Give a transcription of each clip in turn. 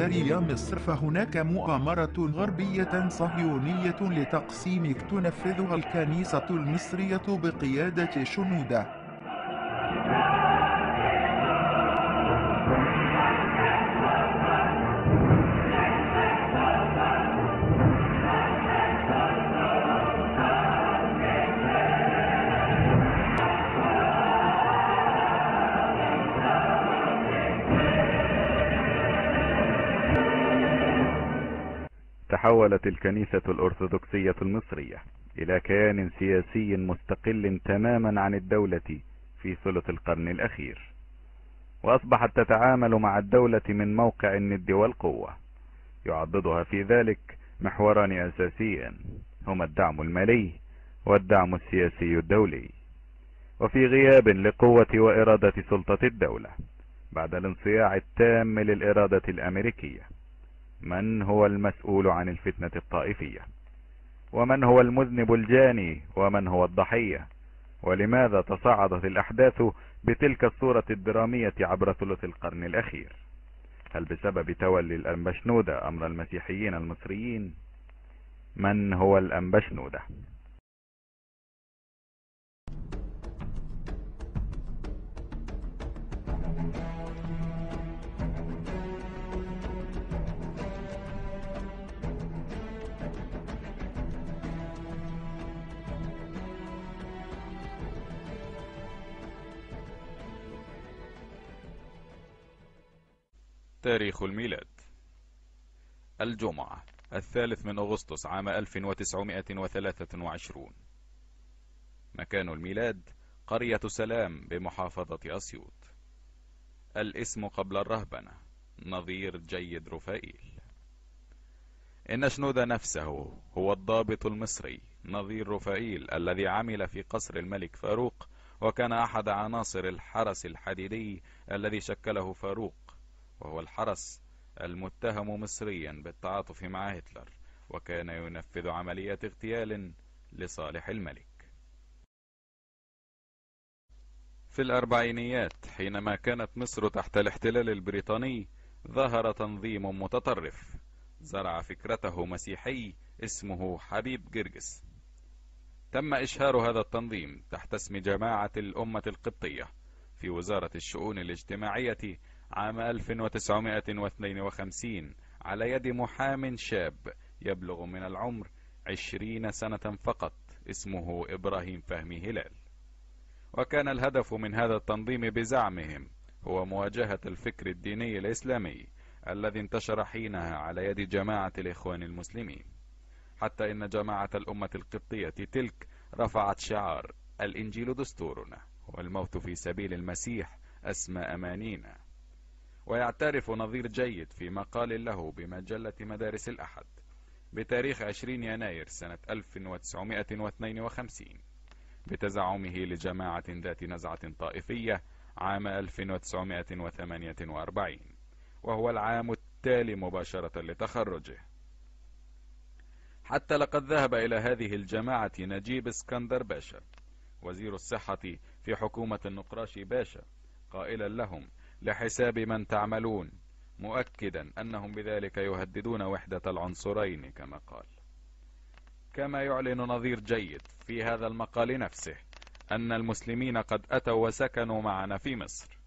جارية مصر، فهناك مؤامرة غربية صهيونية لتقسيم تنفذها الكنيسة المصرية بقيادة شنودة. تحولت الكنيسة الأرثوذكسية المصرية إلى كيان سياسي مستقل تماما عن الدولة في ثلث القرن الأخير، وأصبحت تتعامل مع الدولة من موقع الند والقوة. يعضدها في ذلك محوران أساسيان هما الدعم المالي والدعم السياسي الدولي. وفي غياب لقوة وإرادة سلطة الدولة بعد الانصياع التام للإرادة الأمريكية، من هو المسؤول عن الفتنة الطائفية؟ ومن هو المذنب الجاني؟ ومن هو الضحية؟ ولماذا تصاعدت الأحداث بتلك الصورة الدرامية عبر ثلث القرن الأخير؟ هل بسبب تولي الأنبا شنودة أمر المسيحيين المصريين؟ من هو الأنبا شنودة؟ تاريخ الميلاد: الجمعة 3 أغسطس عام 1923. مكان الميلاد: قرية سلام بمحافظة أسيوط. الاسم قبل الرهبنة: نظير جيد رفائيل. إن شنودة نفسه هو الضابط المصري نظير رفائيل الذي عمل في قصر الملك فاروق، وكان أحد عناصر الحرس الحديدي الذي شكله فاروق، وهو الحرس المتهم مصريا بالتعاطف مع هتلر، وكان ينفذ عمليات اغتيال لصالح الملك. في الأربعينيات حينما كانت مصر تحت الاحتلال البريطاني، ظهر تنظيم متطرف زرع فكرته مسيحي اسمه حبيب جرجس. تم إشهار هذا التنظيم تحت اسم جماعة الأمة القبطية في وزارة الشؤون الاجتماعية عام 1952 على يد محام شاب يبلغ من العمر 20 سنة فقط اسمه إبراهيم فهمي هلال. وكان الهدف من هذا التنظيم بزعمهم هو مواجهة الفكر الديني الإسلامي الذي انتشر حينها على يد جماعة الإخوان المسلمين، حتى إن جماعة الأمة القبطية تلك رفعت شعار الإنجيل دستورنا والموت في سبيل المسيح أسمى أمانينا. ويعترف نظير جيد في مقال له بمجلة مدارس الأحد بتاريخ 20 يناير سنة 1952 بتزعمه لجماعة ذات نزعة طائفية عام 1948، وهو العام التالي مباشرة لتخرجه. حتى لقد ذهب إلى هذه الجماعة نجيب اسكندر باشا وزير الصحة في حكومة النقراشي باشا قائلا لهم: لحساب من تعملون، مؤكدا أنهم بذلك يهددون وحدة العنصرين كما قال. كما يعلن نظير جيد في هذا المقال نفسه أن المسلمين قد أتوا وسكنوا معنا في مصر،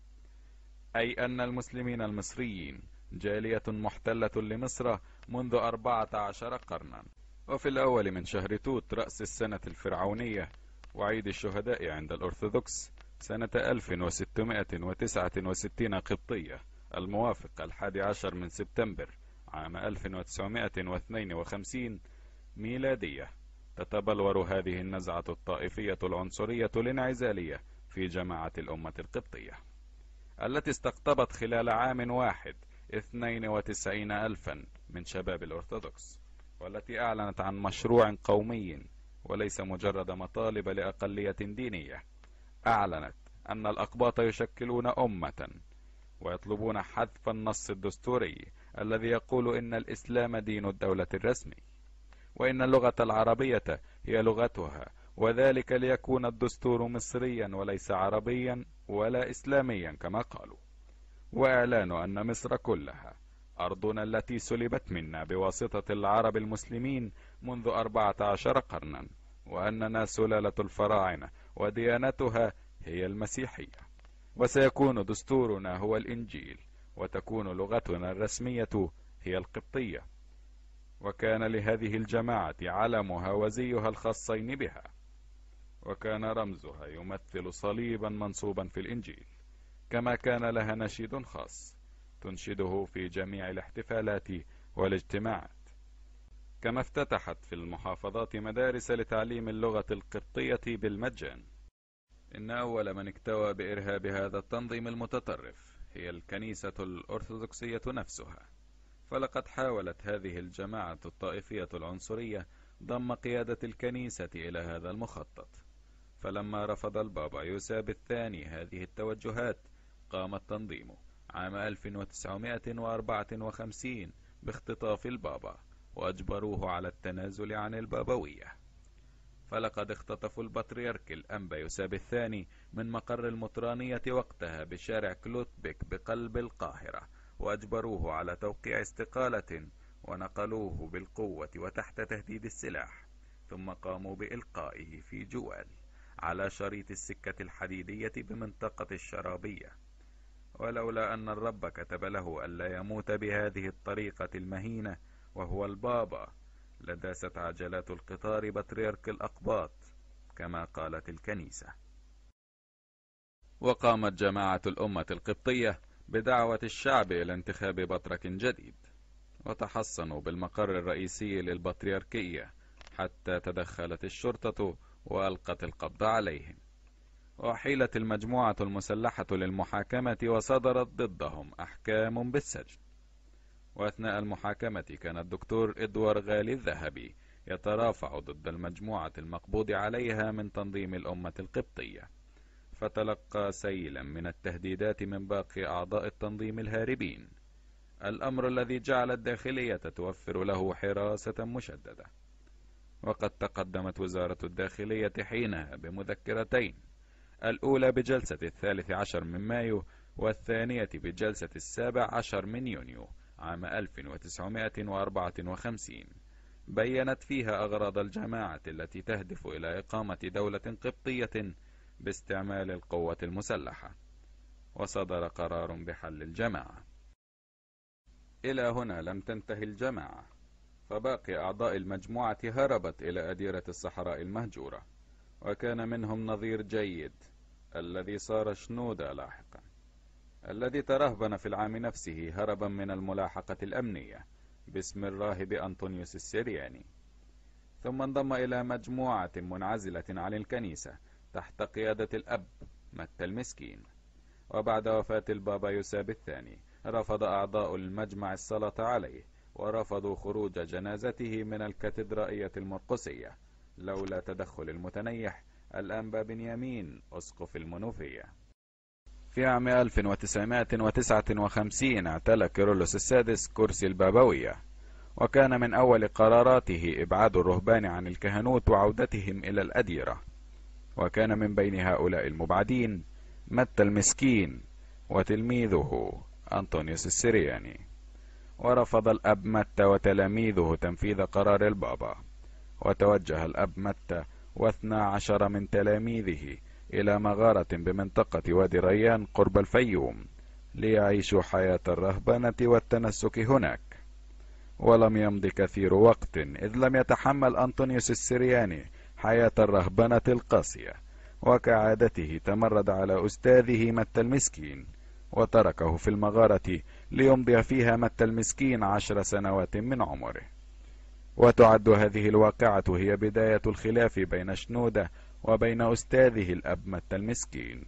أي أن المسلمين المصريين جالية محتلة لمصر منذ 14 قرنا. وفي الأول من شهر توت رأس السنة الفرعونية وعيد الشهداء عند الأرثوذكس سنة 1669 قبطية الموافق 11 من سبتمبر عام 1952 ميلادية، تتبلور هذه النزعة الطائفية العنصرية الانعزالية في جماعة الأمة القبطية، التي استقطبت خلال عام واحد 92,000 من شباب الأرثوذكس، والتي أعلنت عن مشروع قومي وليس مجرد مطالب لأقلية دينية. أعلنت أن الأقباط يشكلون أمة ويطلبون حذف النص الدستوري الذي يقول إن الإسلام دين الدولة الرسمي، وإن اللغة العربية هي لغتها، وذلك ليكون الدستور مصريا وليس عربيا ولا إسلاميا كما قالوا. وإعلان أن مصر كلها أرضنا التي سلبت منا بواسطة العرب المسلمين منذ 14 قرنا، وأننا سلالة الفراعنة وديانتها هي المسيحية، وسيكون دستورنا هو الإنجيل، وتكون لغتنا الرسمية هي القبطية. وكان لهذه الجماعة علمها وزيها الخاصين بها، وكان رمزها يمثل صليبا منصوبا في الإنجيل، كما كان لها نشيد خاص تنشده في جميع الاحتفالات والاجتماعات. كما افتتحت في المحافظات مدارس لتعليم اللغة القبطية بالمجان. إن أول من اكتوى بإرهاب هذا التنظيم المتطرف هي الكنيسة الأرثوذكسية نفسها، فلقد حاولت هذه الجماعة الطائفية العنصرية ضم قيادة الكنيسة إلى هذا المخطط، فلما رفض البابا يوساب الثاني هذه التوجهات قام التنظيم عام 1954 باختطاف البابا وأجبروه على التنازل عن البابوية. فلقد اختطفوا البطريرك الأنبا يوساب الثاني من مقر المطرانية وقتها بشارع كلوتبيك بقلب القاهرة، وأجبروه على توقيع استقالة ونقلوه بالقوة وتحت تهديد السلاح، ثم قاموا بإلقائه في جوال على شريط السكة الحديدية بمنطقة الشرابية. ولولا أن الرب كتب له ألا يموت بهذه الطريقة المهينة وهو البابا لداست عجلات القطار بطريرك الأقباط كما قالت الكنيسة. وقامت جماعة الأمة القبطية بدعوة الشعب إلى انتخاب بطرك جديد، وتحصنوا بالمقر الرئيسي للبطريركية حتى تدخلت الشرطة وألقت القبض عليهم، وحيلت المجموعة المسلحة للمحاكمة وصدرت ضدهم أحكام بالسجن. وأثناء المحاكمة كان الدكتور إدوار غالي الذهبي يترافع ضد المجموعة المقبوض عليها من تنظيم الأمة القبطية، فتلقى سيلا من التهديدات من باقي أعضاء التنظيم الهاربين، الأمر الذي جعل الداخلية توفر له حراسة مشددة. وقد تقدمت وزارة الداخلية حينها بمذكرتين، الأولى بجلسة 13 من مايو، والثانية بجلسة 17 من يونيو عام 1954، بيّنت فيها أغراض الجماعة التي تهدف إلى إقامة دولة قبطية باستعمال القوة المسلحة، وصدر قرار بحل الجماعة. إلى هنا لم تنتهي الجماعة، فباقي أعضاء المجموعة هربت إلى أديرة الصحراء المهجورة، وكان منهم نظير جيد الذي صار شنودة لاحقا، الذي ترهبن في العام نفسه هربا من الملاحقة الأمنية باسم الراهب أنطونيوس السرياني، ثم انضم إلى مجموعة منعزلة عن الكنيسة تحت قيادة الأب متى المسكين. وبعد وفاة البابا يوساب الثاني رفض أعضاء المجمع الصلاة عليه، ورفضوا خروج جنازته من الكاتدرائية المرقسية لولا تدخل المتنيح الأنبا بنيامين أسقف المنوفية. في عام 1959 اعتلى كيرلس السادس كرسي البابوية، وكان من أول قراراته إبعاد الرهبان عن الكهنوت وعودتهم إلى الأديرة، وكان من بين هؤلاء المبعدين متى المسكين وتلميذه أنطونيوس السرياني. ورفض الأب متى وتلاميذه تنفيذ قرار البابا، وتوجه الأب متى و12 من تلاميذه إلى مغارة بمنطقة وادي ريان قرب الفيوم ليعيشوا حياة الرهبنة والتنسك هناك. ولم يمض كثير وقت إذ لم يتحمل أنطونيوس السرياني حياة الرهبنة القاسية، وكعادته تمرد على أستاذه متى المسكين وتركه في المغارة ليمضي فيها متى المسكين 10 سنوات من عمره. وتعد هذه الواقعة هي بداية الخلاف بين شنودة وبين أستاذه الأب متى المسكين،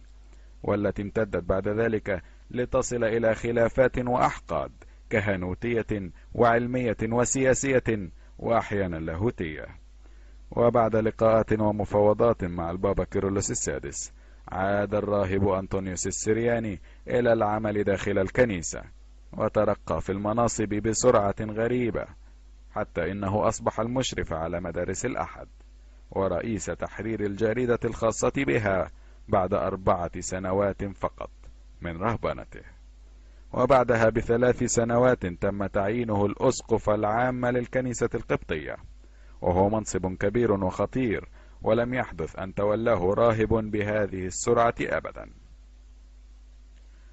والتي امتدت بعد ذلك لتصل إلى خلافات وأحقاد كهنوتية وعلمية وسياسية وأحيانا لاهوتية. وبعد لقاءات ومفاوضات مع البابا كيرلس السادس عاد الراهب أنطونيوس السرياني إلى العمل داخل الكنيسة، وترقى في المناصب بسرعة غريبة، حتى إنه أصبح المشرف على مدارس الأحد ورئيس تحرير الجريدة الخاصة بها بعد 4 سنوات فقط من رهبنته. وبعدها ب3 سنوات تم تعيينه الأسقف العام للكنيسة القبطية، وهو منصب كبير وخطير، ولم يحدث أن تولاه راهب بهذه السرعة أبدا.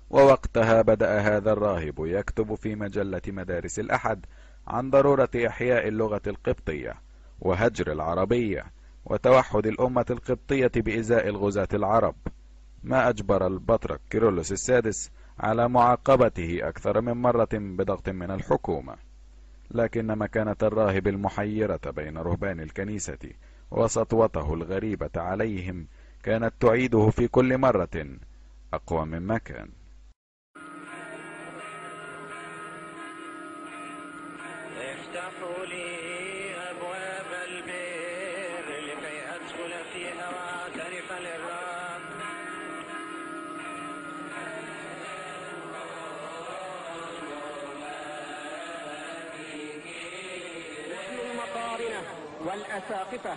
ووقتها بدأ هذا الراهب يكتب في مجلة مدارس الأحد عن ضرورة إحياء اللغة القبطية وهجر العربية وتوحد الأمة القبطية بإزاء الغزاة العرب، ما أجبر البطرك كيرلس السادس على معاقبته أكثر من مرة بضغط من الحكومة. لكن مكانة الراهب المحيرة بين رهبان الكنيسة وسطوته الغريبة عليهم كانت تعيده في كل مرة أقوى مما كان. افتحوا لي أبواب البر لكي أدخل فيها وأعترف للرب. نحن المطارنة والأساقفة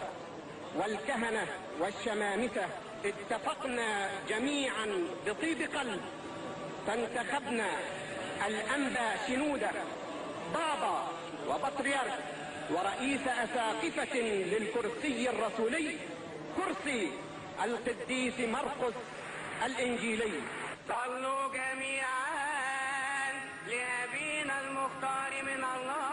والكهنة والشمامسة اتفقنا جميعا بطيب قلب، فانتخبنا الأنبا شنودة بابا وبطريرك ورئيس أساقفة للكرسي الرسولي، كرسي القديس مرقس الإنجيلي. صلوا جميعا لأبينا المختار من الله.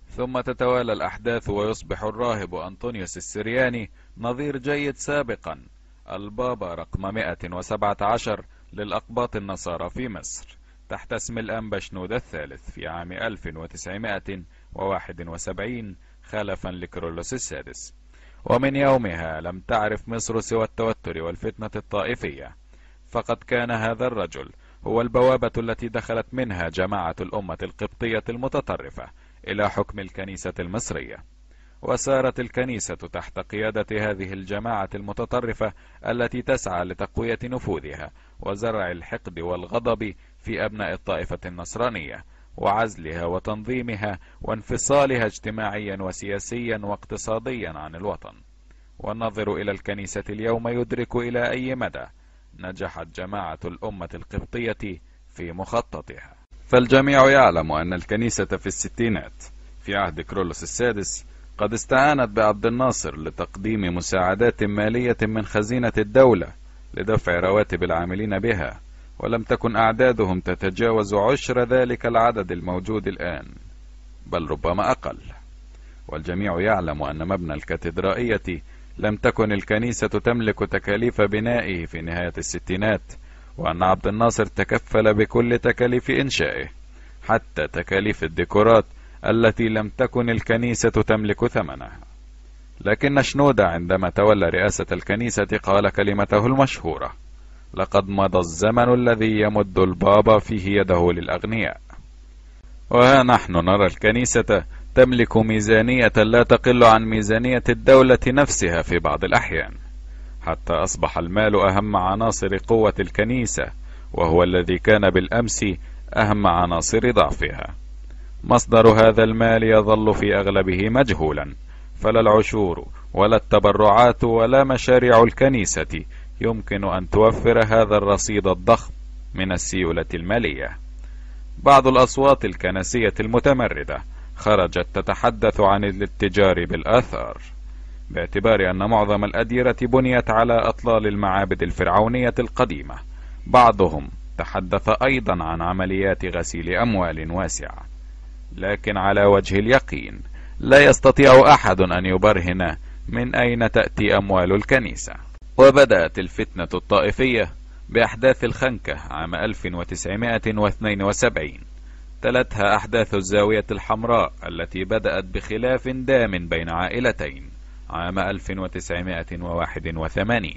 ثم تتوالى الأحداث ويصبح الراهب أنطونيوس السرياني نظير جيد سابقا البابا رقم 117 للأقباط النصارى في مصر تحت اسم الأنبا شنودة الثالث في عام 1971 خلفا لكيرلس السادس. ومن يومها لم تعرف مصر سوى التوتر والفتنة الطائفية، فقد كان هذا الرجل هو البوابة التي دخلت منها جماعة الأمة القبطية المتطرفة إلى حكم الكنيسة المصرية. وسارت الكنيسة تحت قيادة هذه الجماعة المتطرفة التي تسعى لتقوية نفوذها وزرع الحقد والغضب في أبناء الطائفة النصرانية وعزلها وتنظيمها وانفصالها اجتماعيا وسياسيا واقتصاديا عن الوطن. والناظر إلى الكنيسة اليوم يدرك إلى أي مدى نجحت جماعة الأمة القبطية في مخططها. فالجميع يعلم أن الكنيسة في الستينات في عهد كيرلس السادس قد استعانت بعبد الناصر لتقديم مساعدات مالية من خزينة الدولة لدفع رواتب العاملين بها، ولم تكن أعدادهم تتجاوز 10 ذلك العدد الموجود الآن، بل ربما أقل. والجميع يعلم أن مبنى الكاتدرائية لم تكن الكنيسة تملك تكاليف بنائه في نهاية الستينات، وأن عبد الناصر تكفل بكل تكاليف إنشائه حتى تكاليف الديكورات التي لم تكن الكنيسة تملك ثمنها. لكن شنودة عندما تولى رئاسة الكنيسة قال كلمته المشهورة: لقد مضى الزمن الذي يمد البابا فيه يده للأغنياء. وها نحن نرى الكنيسة تملك ميزانية لا تقل عن ميزانية الدولة نفسها في بعض الأحيان، حتى أصبح المال أهم عناصر قوة الكنيسة، وهو الذي كان بالأمس أهم عناصر ضعفها. مصدر هذا المال يظل في أغلبه مجهولا، فلا العشور ولا التبرعات ولا مشاريع الكنيسة يمكن أن توفر هذا الرصيد الضخم من السيولة المالية. بعض الأصوات الكنسية المتمردة خرجت تتحدث عن الاتجار بالآثار، باعتبار أن معظم الأديرة بنيت على أطلال المعابد الفرعونية القديمة. بعضهم تحدث أيضا عن عمليات غسيل أموال واسعة، لكن على وجه اليقين لا يستطيع أحد أن يبرهن من أين تأتي أموال الكنيسة. وبدأت الفتنة الطائفية بأحداث الخنكة عام 1972، تلتها أحداث الزاوية الحمراء التي بدأت بخلاف دام بين عائلتين عام 1981.